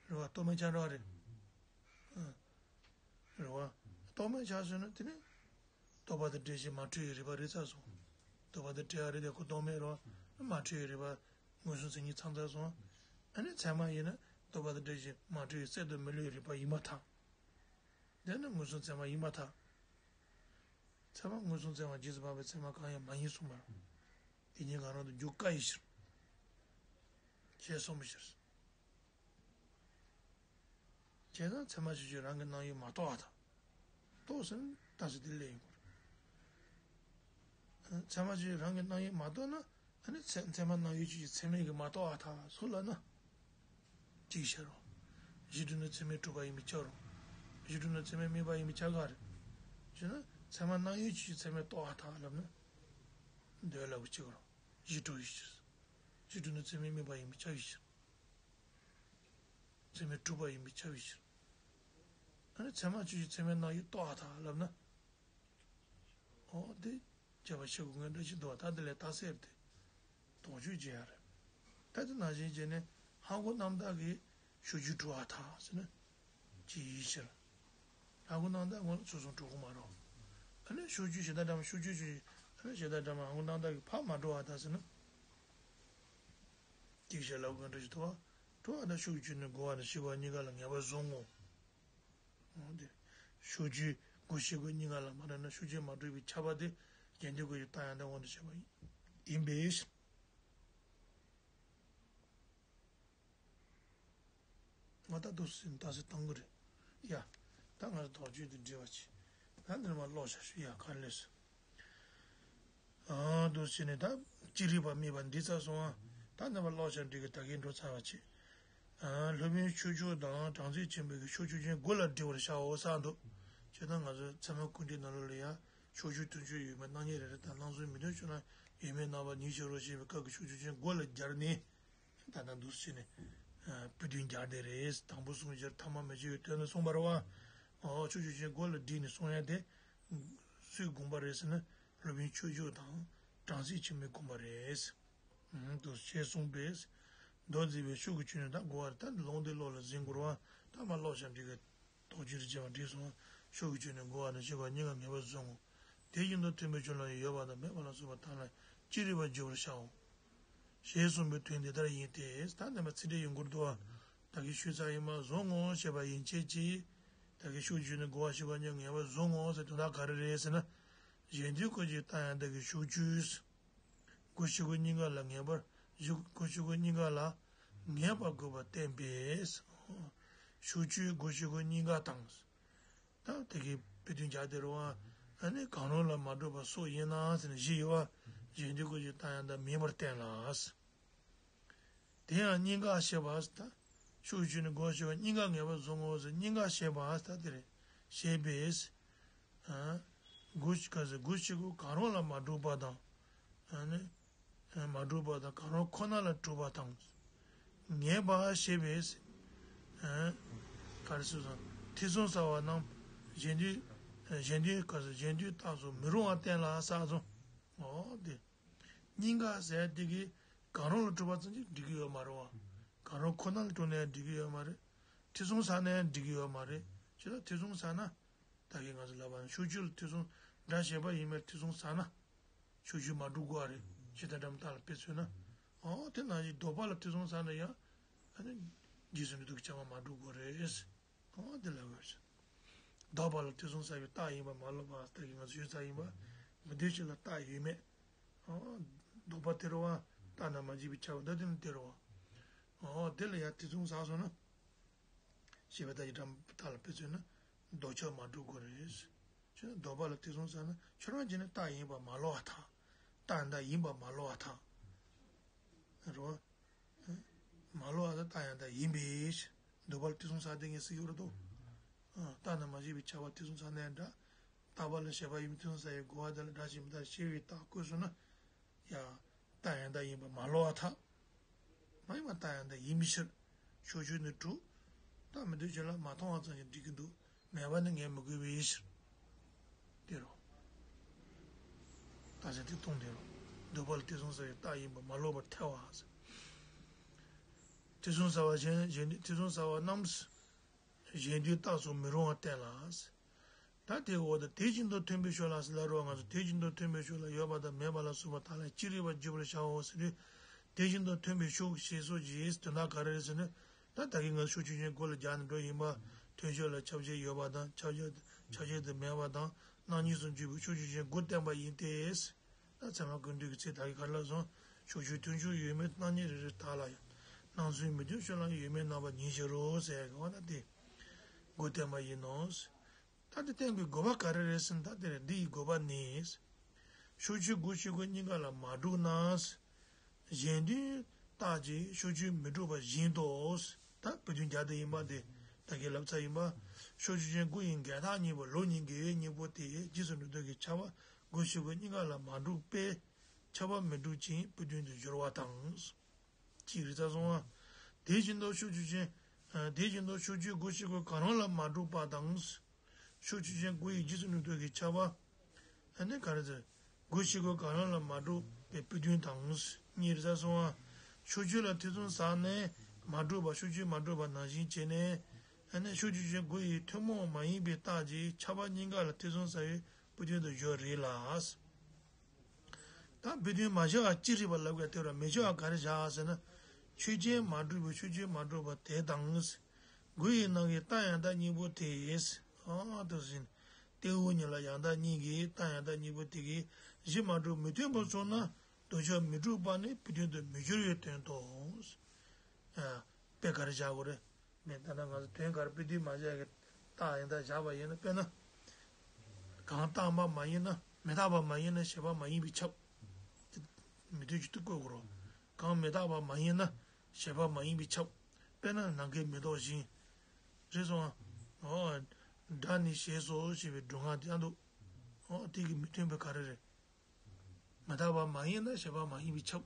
རེད་བ། རྟོག་མེད་ཆགས་འགྲོ་བ་རེད། ཨ། རེད་བ། རྟོག་མེད་ཆགས་སོང་ན་དེ་ནི། རྟོག་པ་དང་འབྲེལ་བཞིན་མ་འཁྲུལ་བའི་རིག་པ་རིག་ཚར་སོང་། རྟོག་པ་དང་བྲལ་བ་རེད་དེ་ཁོ་རྟོག་མེད་རེད་བ། མ་འཁྲུལ་བའི་རིག་པ་མངོན་སུམ་མཚན་ཉིད་ཚང་ཚར་སོང་། ཨ་ནི་ཚད་མ་ཡིན་ན་རྟོག་པ་དང་འབྲེལ་བཞིན་མ་འཁྲུལ་བའི་གསལ་དུ་མི་བསླུ་བའི་རིག་པ་ཡིན་པར་ཐལ། དེ་ནི་མངོན་སུམ་ཚད་མ་ཡིན་པར་ཐལ། ཚད་མ་མངོན་སུམ་ཚད་མ་རྗེས་སུ་དཔག་པའི་ཚད་མ་གང་ཡང་མ་ཡིན་གསུངས་པར། དེ་གཉིས་གང་རུང་དུ་འཇོག་དཀའ་བའི་ཕྱིར། ཞེས་གསུངས་པའི་ཕྱིར། བྱས་ཙང་ཚད་མ་ཆོས་ཅན་རང་གི་སྣང་ཡུལ་མ་རྟོགས་པར་ཐལ། རྟོགས་ཟེར་ན་ད་ཟེར་དེ་ལས་ཡིན་དགོས་རེད། ཚད་མ་ཆོས་ཅན་རང་གི་སྣང་ཡུལ་མ་རྟོགས་ན། ཨ་ནི་ཚད་ཚད་མ་སྣང་ཡུལ་ཆོས་ཅན་ཚད་མིན་གྱིས་མ་རྟོགས་པར་ཐལ་སོགས་ལབ་ན། གཅིག་བྱ་རོགས། གཞི་གྲུབ་ན་ཚད་མས་གྲུབ་པ་ཡིན་པས་ཁྱབ་རོགས། གཞི་གྲུབ་ན་ཚད་མས་དམིགས་པ་ཡིན་པས་ཁྱབ་ག་རེད། ཞེ་ན། ཚད་མ་སྣང་ཡུལ་ཆོས་ཅན། ཚད་མས་རྟོགས་པར་ཐལ་ལབ་ན། འདོད་ལ་གི་གཅིག་རོགས། གཞི་གྲུབ་ཡོད་ཕྱིར། གཞི་གྲུབ་ན་ཚད་མས་དམིགས་པ་ཡིན་པས་ཁྱབ་ཡོད་ཕྱིར། ཚད་མས་གྲུབ་པ་ཡིན་པས་ཁྱབ་ཡོད་ཕྱིར། ཨ་ནི་ཚད་མ་ཆོས་ཅན། ཚད་མས་སྣང་ཡུལ་རྟོགས་པར་ཐལ་ལབ་ན། འོ་དེ། བྱས་པ་ཤེས་དགོས་ངེས་འདྲ་ཞིག་འདུག་བ། ད་དེ་ལས་རྟགས་གསལ་ཏེ། དོགས་གཅོད་བྱེད་ཡ་རེད། ད་དེ་ནང་བཞིན་བྱས་ནས་ཧ་གོ་རྣམ་དག་གིས་ཤོག་གུ་གྲུབ་པར་ཐལ་ཟེར་ན། ཅི་ཡིན་ཕྱིར། ཧ་གོ་རྣམ་དག་ངོ་ལ་ཚུར་སོང་གྲུབ་ཀྱི་མ་རེད། ཨ་ནི་ཤོག་གུ་གཞལ་བྱ་སྒྲ་མ་ཤོག་གུ་ཆོས་ཅན། ཨ་ནི་གཞལ་བྱ་སྒྲ་མ་ཧ་གོ་རྣམ་དག་གིས་ཕར་མ་གྲུབ་པར་ཐལ་ཟེར་ན། ཅིག་བྱས་ལབ་དགོས་འདྲ་ཞིག་འདུག་བ། གྲུབ་པར་ཐལ། ཤོག་གུ་ཆོས་ཅན་གོ་བ་ནི་ཤེས་པ་གཉིས་ཀ་ལ་ངེས་པར་བཟུང་ངོ་། འོ་དེ། ཤོག་གུ་དགོས་ཤེས་དགོས་གཉིས་ཀ་ལ་མ་རེད་ན། ཤོག་གུ་མ་གྲུབ་པའི་ཁྱབ་པ་དེ་གཞན་དོན་དགོས་ཀྱི་རྟགས་ཡང་དག་དབང་དུ་བྱས་པ་ཡིན་པས། ང་ད་དུ་སེམས་ད་སེ་བཏང་གི་རེད། ཡ། ད་ང་ཚོ་དོགས་གཅོད་དེ་འདྲི་བ་ཆེ། ད་འདིར་མ་ཀློག་བྱ་ཞུ་ཡ་ག་རེ་ལས་སོ། ཨ་འདུག་བྱས་ནས་ད་ཅི་རིགས་པ་དམིགས་པ་འདི་ཚར་སོང་ཨ། ད་རྣམ་པ་ཀློག་བྱ་འགྲིག་གི། ད་གིན་འགྲོ་ཚར་བ་བྱེད། ཨ་སློབ་དཔོན་ཕྱོགས་ཆོས་དང་སྦྲང་རྩི་ཆེན་པོའི་གི་ཕྱོགས་ཆོས་ཅན་དགུ་ལ་བསྒྲིལ་བར་བྱའོ་གསུངས་འདུག་བྱས་ཙང་ང་ཚོ་ཚད་མ་ཀུན་བྲལ་ནང་ལོགས་ལ་ཡང་ཕྱོགས་ཆོས་དོན་བྱེད་ཡོད་མེད་སྣང་མཁན་རེ་རེ་དང་སྣང་ཚུལ་མི་མཐུན་ཕྱོགས་ལ་ཡོད་མེད་སྣང་བ་ཉིད་ཕྱིར་རོ་ཞེས་པའི་སྐབས་ཀྱི་ཕྱོགས་ཆོས་ཅན་དགུ་ལ་སྦྱར་ནས། ད་ལྟ་འདུག་བྱས་ནས་བུ་སྡུད་སྦྱར་དེ་རེད། དང་པོ་གསུངས་ཕྱིར་ཐ་མ་མི་བྱེད་པའི་དོན་ལ་གསུངས་པ་རེད་བ། ཨོ་ཕྱོགས་ཆོས་ཅན་དགུ་ལ་བསྒྲིལ་ནས་གསུང་ཡ་དེ་སུའི་དགོངས་པ་རེད་ཟེར་ན། སློབ་དཔོན་ཕྱོགས་ཆོས་དང་སྦྲང་རྩི་ཆེན་པོའི་དགོངས་པ་རེད། འདུག་ཅེས་གསུངས་པས། མདོ་མཛད་པའི་ཕྱོགས་ཀྱི་ཆོས་ནི་ད་གོ་བ་རེད། ད་འདི་ལུང་འདི་ཀློག་ལ་ཟིན་དགོས་རེད་བ། ད་མ་ཀློག་བྱ་འགྲིག་གི། དོགས་གཅོད་རེ་བྱས་པ་འགྲིག་སོང་། ཕྱོགས་ཀྱི་ཆོས་ནི་གོ་བ་ནི་ཤེས་པ་གཉིས་ཀ་ངེས་པར་བཟུང་ངོ་། དེ་བཞིན་དུ་མཐུན་པའི་ཕྱོགས་ལ་ཡང་ཡོད་པ་དང་མེད་པ་ལ་སོགས་པ་དག་ལ་ཅི་རིགས་པར་བསྒྱུར་བར་བྱའོ། ཞེས་གསུངས་པའི་དོན་འདི་ལྟར་ཡིན་ཏེ། ད་རྣམ་པ་ཚིག་འགྲེལ་ཡོང་གི་འདུག་བ། ད་གིན་ཞུས་ཚར་ཡིན་པ་བཟུང་ངོ་ཞེས་པ་ཡན་ཆད་ཀྱིས། ད་གིན་ཕྱོགས་ཀྱི་ཆོས་ནི་གོ་བ་ཤེས་པ་གཉིས་ཀ་ངེས་པར་བཟུང་ངོ་ཟེར་དོན་དག་ག་རེ་རེད་ཟེར་ན། གཞན་དོན་དགོས་ཀྱི་རྟགས་ཡང་དག་གི་ཕྱོགས་ཆོས། དགོས་ཤེས་དགོས་གཉིས་ཀ་ལ་ངེས་པར་གཞི། དགོས་ཤེས་དགོས་གཉིས་ཀ་ལ་ངེས་པ་དགོས་པ་བསྟན་པས། ཕྱོགས་ཆོས་དགོས་ཤེས་དགོས་གཉིས་ཀ་དང་། ད་དེ་གའི་དཔེ་དོན་སྦྱར་དེ་རུ་བ། ཨ་ནི་གང་རུང་ལ་མ་གྲུབ་པ་སོགས་ཡིན་ན་ཟེར་ནས་བཞི་ཡོད་བ། གཞན་དོན་དགོས་ཀྱི་རྟགས་ཡང་དག་མིན་པར་བསྟན་ལ། དེ་ཡང་གཉིས་ཀ་ཞེས་པ་ད། ཕྱོགས་ཆོས་ནི་གོ་བ་ཤེས་པ་གཉིས་ཀ་ངེས་པར་བཟུང་ངོ་ཟེར་གཉིས་ཀ་ཞེས་པ་ད་དེ་རེད། ཞེས་པས། ཨ། དགོས་ཤེས་ག་ཟེར། དགོས་ཤེས་དགོས་གང་རུང་ལ་མ་གྲུབ་པ་དང་། ཨ་ནི། མ་གྲུབ་པ་དང་གང་རུང་ཁོ་ན་ལ་གྲུབ་པ་དང་། ངེས་པ་ཞེས་པས། ཨ། ག་རེ་ཟེར་སོང་། ཐེ་ཚོམ་ཟ་བ་རྣམས་གཞན་དོན། གཞན་དོན་ག་ཟེར། གཞན་དོན་རྟགས་སུ་མི་རུང་བ་བསྟན་ལ་གསུངས་སོང་། འོ་དེ། གཉིས་ཀ་ཟེར་དེ་གི་གང་རུང་ལ་གྲུབ་པ་ཙམ་གྱིས་འགྲིག་གི་ཡོད་མ་རེད་བ། གང་རུང་ཁོ་ན་ལ་གྲུབ་ན་ཡང་འགྲིག་གི་ཡོད་མ་རེད། ཐེ་ཚོམ་ཟ་ན་ཡང་འགྲིག་གི་ཡོད་མ་རེད། ཅི་ལ་ཐེ་ཚོམ་ཟ་ན། ད་གིན་ང་ཚོ་ལབ་པ་ནི་ཕྱོགས་ཆོས་ལ་ཐེ་ཚོམ། སྒྲ་བྱས་པ་ཡིན་མིན་ཐེ་ཚོམ་ཟ་ན། ཕྱོགས་ཆོས་མ་གྲུབ་དགོས་པ་རེད། གཞི་དང་སྒྲ་མི་རྟག་ལ་དཔེ་མཚོན་ན། འོ་དེ་ནང་བཞིན་ལྡོག་པ་ལ་ཐེ་ཚོམ་ཟ་ན་ཡང་། ཨ་ནི། རྗེས་སུ་འབྲང་འདོད་ཀྱི་ཁྱབ་པ་མ་གྲུབ་དགོས་རེད། གང་དེ་ལ་བར་ཞིང་། ལྡོག་པ་ལ་ཐེ་ཚོམ་ཟ་བའི་རྟགས་ཡིན་པ་མ་ལོག་པ་ལྟ་གི་ང་ཚོ་ཡོད་ས་ཡིན་པ། མི་འདོད་ཆོས་ལ་རྟགས་ཡོད་མེད། ལྡོག་པ་དེ་རུ་བ། རྟགས་རྣམས་མ་འཇིག་པའི་ཁྱབ་པ་འདི་དེ་ནི་དེ་རུ་བ། འོ་དེ་ལ་ཡང་ཐེ་ཚོམ་ཟ་སོང་ན། ཞེས་པ་ལྟ་ཡི་སྒྲ་མི་རྟག་ལ་དཔེ་མཚོན་ན། ལྡོག་ཁྱབ་མ་གྲུབ་དགོས་རེད། ཅེས་ན་ལྡོག་པ་ལ་ཐེ་ཚོམ་ཟ་ན་ཁྱོད་རང་བྱས་ན་རྟགས་ཡིན་པ་མ་ལོག་པ་དང་། རྟགས་འདྲ་ཡིན་པ་མ་ལོག་པ་དང་། རོ། མ་ལོག་པ་དང་རྟགས་ཡང་དག་ཡིན་པས། ལྡོག་པ་ལ་ཐེ་ཚོམ་ཟ་དེ་ངས་ཟེར་ཡོད་རེད་དོ། རྟགས་རྣམས་མ་འཇིག་པའི་ཁྱབ་པ་ཐེ་ཚོམ་ཟ་ན་ཡང་འདྲ། རྟག་པ་ལ་བྱས་པ་ཡིན་པའི་ཐེ་ཚོམ་ཟ་ཡི་གོ་བ་དེ་ལ་སྒྲ་ཞིག་མི་རྟག་ཞེས་པའི་རྟགས་བཀོད་སོང་ན། ཡང་། རྟགས་ཡང་དག་ཡིན་པ་མ་ལོག་པར་ཐལ། མ་ཡིན་པ་རྟགས་ཡང་དག་ཡིན་པའི་ཕྱིར། ཕྱོགས་ཆོས་ནི་གྲུབ། རྟགས་མི་འདོད་ཆོས་ལ་མ་མཐོང་བ་ཙམ་གྱིས་འགྲིག་གི་འདུག་མེད་པ་ནི་ངེས་མི་དགོས་པའི་ཕྱིར། དེ་རུ། རྟགས་གསལ་དེ་མཐོང་དེ་རུ། ལྡོག་པ་ལ་ཐེ་ཚོམ་ཟ་བའི་རྟགས་ཡིན་པ་མ་ལོག་པར་ཐལ་བ། ཐེ་ཚོམ་ཟ་བ་གཞན་གཞན་ཐེ་ཚོམ་ཟ་བ་རྣམས། གཞན་དོན་རྟགས་སུ་མི་རུང་བ་བསྟན་ལ། ད་དེའི་འོག་ཏུ་དེ་བཞིན་དུ་མཐུན་པའི་ཕྱོགས་ལ་ཟེར་ལབ་རོགས། ང་ཚོ་དེ་བཞིན་དུ་མཐུན་པའི་ཕྱོགས་ལ་ཡོད་པ་དང་མེད་པ་ལ་སོགས་པ་དག་ལ་ཅི་རིགས་པར་བསྒྱུར་བར་བྱའོ་ཟེར་དུས། དེ་བཞིན་དུ་མཐུན་པའི་ཕྱོགས་ཞེས་སོགས་ཀྱི་དོན་དག་ག་རེ་རེད་ཟེར་ན། ད་ད་གིན་ང་ཚོ་ཕྱོགས་ཆོས་ཅན་དགུ་ལ་སྦྱར་ནས་འགྲོ་ཡིན་པ། མཐུན་ཕྱོགས་ལ་ཁྱབ་བྱེད་ཡོད་པ་དང་ཁྱབ་བྱེད་ཁྱབ་བྱེད་དུ་མེད་པ་དང་རྣམ་གཉིས་སུ་འཇུག་པའི་ཕྱོགས་ཆོས་ཅན་དགུ་བསྟན་པ་ཡིན་ཏེ། ད་ཚད་མ་ཀུན་བཏུས་ཀྱི་ཚིག་ད་གིན་ག་རེ་ལབ་སོང་། ཕྱོགས་ཆོས་མཐུན་ཕྱོགས་ཡོད་མེད་རྣམ་གཉིས་རེ་རེ་དག་ལ་ཡང་། སྣང་ཚུལ་མི་མཐུན་ཕྱོགས་ལ་ཡོད་མེད་རྣམ་པ་ཉིད་ཕྱིར་རོ་ཟེར་གི་འོ་ན་དེ། དགུ་བསྟན་པ་ཡིན་ནོ། ད་དེ་བསྟན་པའི་དགོས་པ་ག་རེ་རེད་ཟེར་ན། ད་དེ་རེད། འདི་ཡི་དགོས་པ་ནི། ཕྱོགས་ཆོས་དགུ་ཕྱོགས་ཀུན་གཉིས་ཀ་ལ་མ་གྲུབ་ན། གཞན་དོན་རྟགས་ཀྱིས་ཕྱོགས་ཆོས་མི་གྲུབ་པ་བཞིན་དུ། ད་བུ་སྡོམ་རྒྱག་དེ་ཡིན་པ་དེ་ད་གིན་ལབ་ཚར་ཡིན་པ། ཕྱོགས་ཆོས་ཅན་དགུ་ཡི་འགལ་རྟགས་གཉིས་པོ་ལུགས་གཉིས་འགལ་བའི་གཉིས་པོ་དེ་རྗེས་སུ་འགྲོ་ལྡོག་གི་ཁྱབ་པ་དགུ་བཞི་དགུ་གཉིས་ཀ་ལ་མ་གྲུབ་པས་ཁྱབ་པ་མི་འགྲུབ་ཅིང་བུ་སྡོམ་དུ་སྦྱོར་བ་དང་། གཅིག་རེད་ཚར་སོང་ང་། དེ་བཞིན་དུ་ཕྱོགས་ཆོས་ཅན། དེ་བཞིན་དུ་ཕྱོགས་ཆོས་དགུ་བཞི་དགུ་གང་རུང་ལ་མ་གྲུབ་པ་དང་། ཕྱོགས་ཆོས་ཅན་དགུ་ཡི་རྗེས་སུ་འགྲོ་ལྡོག་གི་ཁྱབ་པ། ཨ་ནི་ག་རེ་ཟེར། དགུ་བཞི་དགུ་གང་རུང་ལ་མ་གྲུབ་པའི་བུ་སྡོམ་དང་། གཉིས་རེད་ཚར་སོང་ང་། ཕྱོགས་ཆོས་ལ་ཐེ་ཚོམ་ཟ་ནས་མ་གྲུབ་པ་ཕྱོགས་ཆོས་མ་གྲུབ་པ་ནང་བཞིན་བྱས་ནས། ཨ་ནི་ཕྱོགས་ཆོས་ཅན་དགུ་ཡི་ཐུན་མོང་མ་ཡིན་པའི་རྟགས་ཀྱི་ཁྱབ་པ་གཉིས་ཀ་ལ་ཐེ་ཚོམ་ཟ་བའི་བུ་སྡོམ་དུ་སྦྱོར་རིགས་ལ། ད་བུ་སྡོམ་མ་བཞག་པ་ཅི་རིགས་པ་ལབ་དགོས་དེ་ར་མི་བཞག་པ་ག་རེ་བཞག་ཟེར་ན། ཆོས་ཅན་མ་གྲུབ་པའི་ཕྱོགས་ཆོས་མ་གྲུབ་པ་དེ་དང་། དགུ་ཡི་ནང་གི་རྟགས་ཡང་དག་གཉིས་པོ་དེ། ཨ་དེ་བཞིན། ཏེའུ་གཉིས་ལ་ཡང་དག་གཉིས་ཀྱི་རྟགས་ཡང་དག་གཉིས་པོ་དེ་གིས་གཞི་མ་གྲུབ་མི་མཐུན་པར་སོང་ན་ལྡོག་ཁྱབ་མི་འགྲུབ་པ་ནི་བུ་སྡོམ་དུ་མི་སྦྱོར་བའི་དོན་ཏོ། ཨ། དཔེ་ག་རེ་བཞག་དགོས་རེད། མེད་ད་ན་ང་ཚོ་དོན་ག་རེ་བུ་སྡོམ་མ་བྱས་ཀྱི་རྟགས་ཡང་དག་བཞག་པ་ཡིན་ན། དཔེར་ན། གང་རྟག་པ་མ་ཡིན་ན་མི་རྟག་པ་མ་ཡིན་ན་བྱས་པ་མ་ཡིན་པས་ཁྱབ། མི་མཐུན་ཕྱོགས་དེ་བཀོད་དགོས་རེད། གང་མི་རྟག་པ་མ་ཡིན་ན་བྱས་པ་མ་ཡིན་པས་ཁྱབ། དཔེར་ན་ནམ་མཁའི་མེ་ཏོག་བཞིན། རེད་སོང་ཨ། འོ། སྒྲ་ནི་ཞེས་སོགས་ཞེས་པའི་སྒྲུབ་ངག་དེ་ཡང་འདུག་འོ་དེ་གི་མི་མཐུན་པ་ག་རེ་རེད། མི་རྟག་པ་མ་ཡིན་ན་བྱས་པ་མ་ཡིན་པས་ཁྱབ།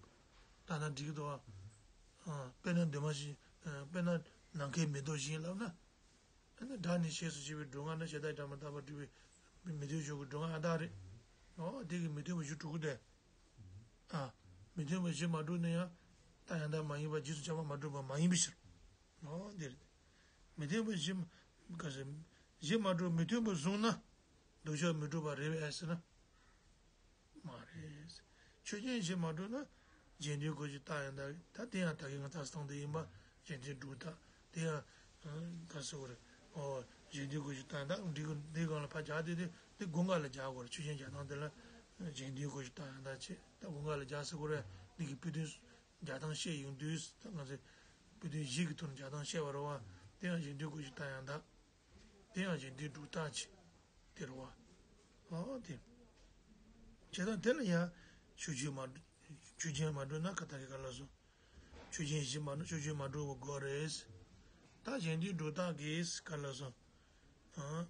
ད་ལྟ་འགྲིག་གི་འདུག་ཨ། དཔེར་ན་འདུས་མ་བྱས། དཔེར་ན་ནམ་མཁའི་མེ་ཏོག་བཞིན་ལབ་ན། ཨ་ནི་སྒྲ་ནི་ཞེས་སོགས་ཞེས་པའི་སྒྲུབ་ངག་ནི་བྱས་རྟགས་སྒྲ་མི་རྟག་པར་སྒྲུབ་པའི་མི་མཐུན་ཕྱོགས་ཀྱི་སྒྲུབ་ངག་ཨ་རྟག་རེད། འོ་དེ་གི་མི་མཐུན་པ་གཞི་གྲུབ་ཀྱི་འདུག་ཨ། མི་མཐུན་པ་གཞི་མ་གྲུབ་ན་ཡང་རྟགས་ཡང་དག་མ་ཡིན་པ་རྗེས་སུ་ཁྱབ་པ་མ་གྲུབ་པ་མ་ཡིན་པའི་ཕྱིར། འོ་འདི་རེད། མི་མཐུན་པ་གཞི་མ་ག་ཟེར། གཞི་མ་གྲུབ་མི་མཐུན་པ་བཟུང་ན་ལྡོག་ཁྱབ་མི་འགྲུབ་པ་རེད་པས་ཟེར་ན། མ་རེད། ཆོས་ཅན་གཞི་མ་གྲུབ་ན་གཞན་དོན་དགོས་ཀྱི་རྟགས་ཡང་དག་ད་དེ་ཡང་ད་གིན་ང་ད་སྟངས་དེ་ཡིན་པ། གཞན་དོན་སྒྲུབ་རྟགས་དེ་ཡང་ག་ཟེར་བ་རེད། ཨོ་གཞན་དོན་དགོས་ཀྱི་རྟགས་ཡང་དག་འདི་གི་འདི་སྒང་ལ་ཕར་སྦྱར་དེ་དེ་དེ་དགུན་ཁ་ལ་སྦྱར་དགོས་རེད། ཆོས་ཅན་སྦྱར་སྟངས་དེ་ལ་གཞན་དོན་དགོས་ཀྱི་རྟགས་ཡང་དག་བྱས་ད་དགུན་ཁ་ལ་སྦྱར་ཟེར་དགོས་རེད། འདི་གི་བུ་སྡོམ་སྦྱར་སྟངས་བཤད་ཡོང་དུས་ད་ང་ཚོས་བུ་སྡོམ་བཞི་གི་ཐོག་ནས་སྦྱར་སྟངས་བཤད་པ་རེད་བ། དེ་ཡང་གཞན་དོན་དགོས་ཀྱི་རྟགས་ཡང་དག་དེ་ཡང་གཞན་དོན་སྒྲུབ་རྟགས་ཅིག་དེ་རེད་བ། ཨོ་དེ། བྱས་ཙང་དེ་ལ་ཡང་ཆོས་ཅན་མ་ཆོས་ཅན་མ་གྲུབ་ན་ཁ་ད་གི་ག་ལ་སོང་། ཆོས་ཅན་གཞི་མ་གྲུབ་ཆོས་ཅན་མ་གྲུབ་པ་དགོས་རེད། ད་གཞན་དོན་སྒྲུབ་རྟགས་ཀྱིས་ག་ལ་སོང་། ཨ།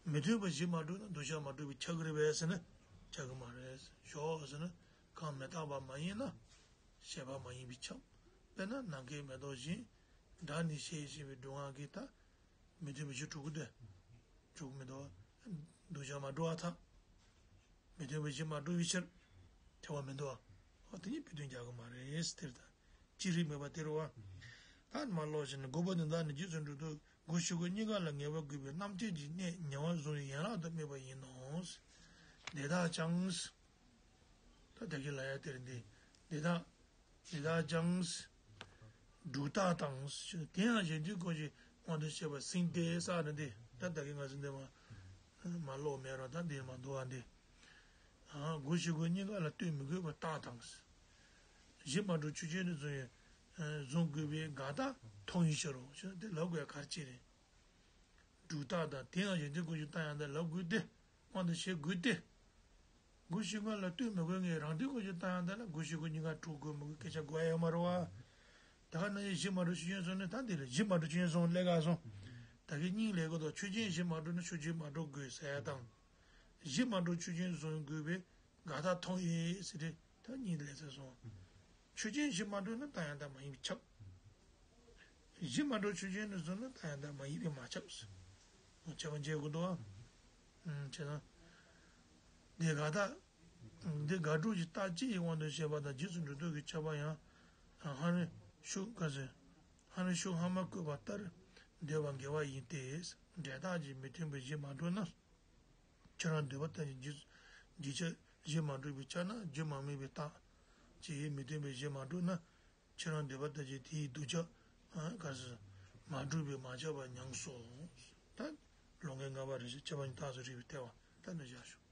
མི་མཐུན་པ་གཞི་མ་གྲུབ་ན་ལྡོག་ཁྱབ་མ་གྲུབ་པས་ཁྱབ་ཀྱི་རེད་པས་ཟེར་ན་ཁྱབ་ཀྱི་མ་རེད། ཞོག་ཟེར་ན་གང་མི་རྟག་པ་མ་ཡིན་ན་བྱས་པ་མ་ཡིན་པས་ཁྱབ། དཔེར་ན་ནམ་མཁའི་མེ་ཏོག་བཞིན། སྒྲ་ནི་ཞེས་བྱ་བའི་སྒྲུབ་ངག་གིས་ད། མི་མཐུན་པ་གཞི་གྲུབ་ཀྱི་འདུག་གྲུབ་ཀྱི་མི་འདུག་ལྡོག་ཁྱབ་མ་གྲུབ་པར་ཐལ། མི་མཐུན་པ་གཞི་མ་གྲུབ་པའི་ཕྱིར། ཐལ་བ་མི་འདུག་འོ་དེ་ཉིད་བུ་སྡོམ་རྒྱག་གི་མ་རེད་དེ་ལྟར། ཅི་རིགས་མེད་པ་དེ་རེད་བ། ད་མར་ཀློག་བྱས་ནས་དགུ་པ་ནི་བདག་ནི་རྗེས་སུ་འགྲོ་ལྡོག་དགུ་བཞི་དགུ་གཉིས་ཀ་ལ་ངེས་པ་དགོས་པའི་རྣམ་བཅད་ཀྱི་གནད་ཉེ་བར་བཟུང་བའི་ཡན་ལག་ཏུ་སྨོས་པ་ཡིན་ནོ། དེ་དག་ཀྱང་། ད་ད་གིན་ལབ་ཡ་དེ་རེད་འདི། དེ་དག་དེ་དག་ཀྱང་། སྒྲུབ་རྟགས་དང་། དེ་ཡང་གཞན་དོན་དགོས་ཀྱི་དབང་དུ་བྱས་པ་ཟིན་ཏེ་ས་རེད་འདི། ད་ད་གིན་ང་ཚོ་འདི་མ་མ་ཀློག་མེད་རུང་ད་འདིར་མ་འདུག་པ་འདི། དགུ་བཞི་དགུ་གཉིས་ཀ་ལ་ལྟོས་མི་དགོས་པར་རྟགས་དང་། གཞི་མ་གྲུབ་ཆོས་ཅན་དུ་བཟུང་བའི་བཟུང་དགོས་པའི་དགག་རྟགས་མཐོང་བའི་ཕྱིར་རོ། དེ་ལབ་དགོས་ཡ་ག་རེ་བྱས་རེད། སྒྲུབ་རྟགས་དང་དེ་ཡང་གཞན་དོན་དགོས་ཀྱི་རྟགས་ཡང་དག་ལབ་དགོས་ཏེ། དབང་དུ་བྱེད་དགོས་ཏེ། དགུ་བཞི་དགུ་ལ་ལྟོས་མི་དགོས་ངེས་རང་དོན་དགོས་ཀྱི་རྟགས་ཡང་དག་ལ་དགུ་བཞི་དགུ་གཉིས་ཀ་གྲུབ་དགོས་མི་དགོས་སྐད་ཆ་གོ་ཡ་ཡོད་མ་རེད་བ། ད་ག་ནང་བཞིན་གཞི་མ་གྲུབ་ཆོས་ཅན་བཟུང་ནས་ད་འདི་ལ་གཞི་མ་གྲུབ་ཆོས་ཅན་བཟུང་ལས་ཀ་སོང་། ད་གིན་སྙིང་ལས་ཀ་དང་ཆོས་ཅན་གཞི་མ་གྲུབ་ན་ཆོས་ཅན་མ་གྲུབ་དགོས་ཟེར་ཡ་དང་། གཞི་མ་གྲུབ་ཆོས་ཅན་བཟུང་དགོས་པའི་དགག་རྟགས་མཐོང་ཡས་ཟེར་ཏེ་ད་གཉིས་ལས་ཚར་སོང་། ཆོས་ཅན་གཞི་མ་གྲུབ་ན་རྟགས་ཡང་དག་མ་ཡིན་པས་ཁྱབ། གཞི་མ་གྲུབ་ཆོས་ཅན་དུ་བཟུང་ན་རྟགས་ཡང་དག་མ་ཡིན་པས་མ་ཁྱབ། ཁྱབ་པ་འབྱེད་དགོས་འདུག་ཨ། བྱས་ཙང་། འདི་དགག་རྟགས། འདི་དགག་སྒྲུབ་ཀྱི་རྟགས་སྤྱི་ཡི་དབང་དུ་བྱས་པ་དང་རྗེས་སུ་འགྲོ་ལྡོག་གི་ཁྱབ་པ་ཡང་། ཧ་རི་ཤུག་ག་ཟེར། ཧ་རི་ཤུག་ཧ་མ་བཀོད་པ་ལྟར་འདོད་པ་འགལ་བ་ཡིན་ཏེ། འབྲས་རྟགས་ཀྱི་མི་མཐུན་པའི་གཞི་མ་གྲུབ་ན། ཁྱེད་རང་འདོད་པ་ལྟར་གྱི་རྗེས་རྗེས་ཁྱབ་གཞི་མ་གྲུབ་པའི་ཆ་ན་རྒྱུ་མ་དམིགས་པའི་རྟགས་ཀྱི་མི་མཐུན་པའི་གཞི་མ་གྲུབ་ན། ཁྱེད་རང་འདོད་པ་ལྟར་གྱི་དེའི་ལྡོག་ཁྱབ་ག་ཟེར་མ་གྲུབ་པས་མ་ཁྱབ་པ་ཉམས་སོ། ད་ལོ་ངན་ལྔ་པ་རེ་ཞིག་ཁྱབ་པ་ཉིད་རྟགས་སུ་རིགས་པའི་ལྟ་བ་ད་ནི་བཞག་ཞུ།